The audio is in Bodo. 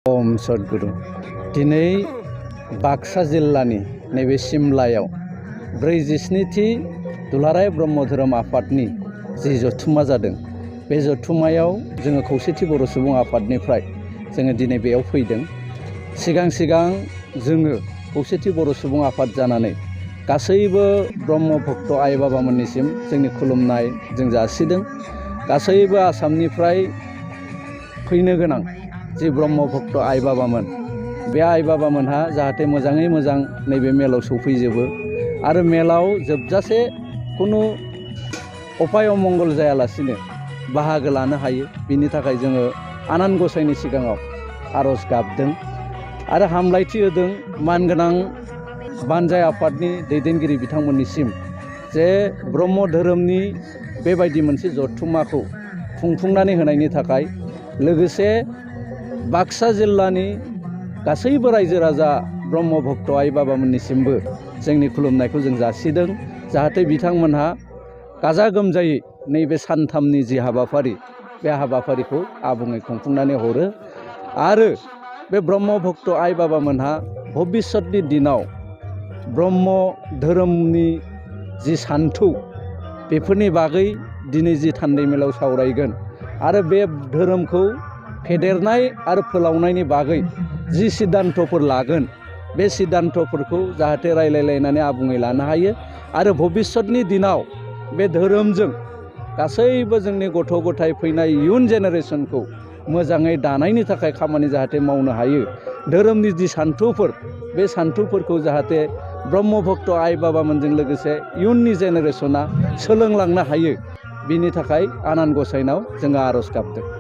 ओम सद्गुरु दिनै बाक्सा जिल्लानि नैबे सिमलायाव 47थि दुलाराय ब्रह्म धोरोम आफादनि जि जथुम्मा जादों। बे जथुम्मायाव जोङो खौसेथि बर' सुबुं आफादनिफ्राय जोङो दिनै बेयाव फैदों। सिगां जोङो खौसेथि बर' सुबुं आफाद जानानै गासैबो ब्रह्म भक्त आइ बाबामोननिसिम जोंनि खुलुमनाय जों जासिदों। गासैबो आसामनिफ्राय फैनो गोनां जि ब्रह्म भक्त आइ बाबामोन, बे आइ बाबामोनहा जाहाथे मोजाङै मोजां नैबे मेलाव सौफैजोबो आरो मेलाव जोबजासे खुनु अपाय अमंगल जायालासिनो बाहागो लानो हायो। बिनि थाखाय जोङो आनान गसाइनि सिगाङाव आरज गाबदों आरो हामलायथि होदों मानगोनां बानजाय आफादनि दैदेनगिरि बिथांमोननिसिम जे ब्रह्म धोरोमनि बेबायदि मोनसे जथुम्माखौ खुंफुंनानै होनायनि थाखाय, लोगोसे बाक्सा जिल्लानि गासैबो रायजो राजा ब्रह्म भक्त आइ बाबामोननिसिमबो जोंनि खुलुमनायखौ जों जासिदों। जाहाथे बिथांमोनहा गाजा गोमजायै नैबे सानथामनि जि हाबाफारि, बे हाबाफारिखौ आबुङै खुंफुंनानै हरो आरो बे ब्रह्म भक्त आइ बाबामोनहा भबिष्यतनि दिनाव ब्रह्म धोरोमनि जि सान्थौ, बेफोरनि बागै दिनै जि थान्दै मेलाव सावरायगोन आरो बे धोरोमखौ फेदेरनाय आरो फोलावनायनि बागै जि सिद्धान्तफोर लागोन, बे सिद्धान्तफोरखौ जाहाथे रायलायलायनानै आबुङै लानो हायो आरो भबिष्यतनि दिनाव बे धोरोमजों गासैबो जोंनि गथ' गथाय फैनाय इयुन जेनेरेसनखौ मोजाङै दानायनि थाखाय खामानि जाहाथे मावनो हायो। धोरोमनि जि सान्थौफोर, बे सान्थौफोरखौ जाहाथे ब्रह्म भक्त आइ बाबामोनजों लोगोसे इयुननि जेनेरेसना सोलोंलांनो हायो। बिनि थाखाय आनान गसाइनाव जोङो आरज गाबदों।